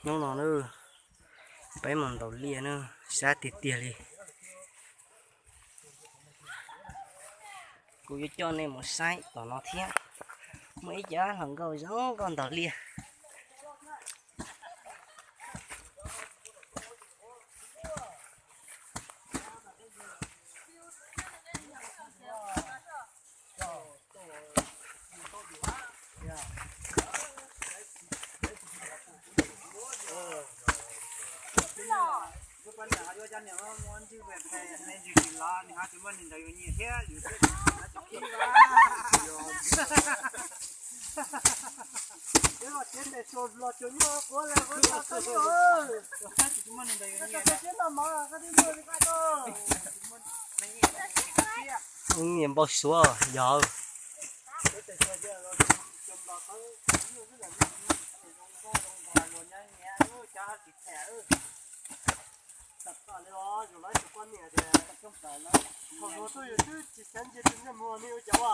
Hnub no na, peb mus ntaus liaj na, sab tiag tiag li. Kuv yuav coj nej mus saib tom no thiab, muaj ib co hluas nkauj zoo nkauj ntaus liaj. Nyiam npau suav yog.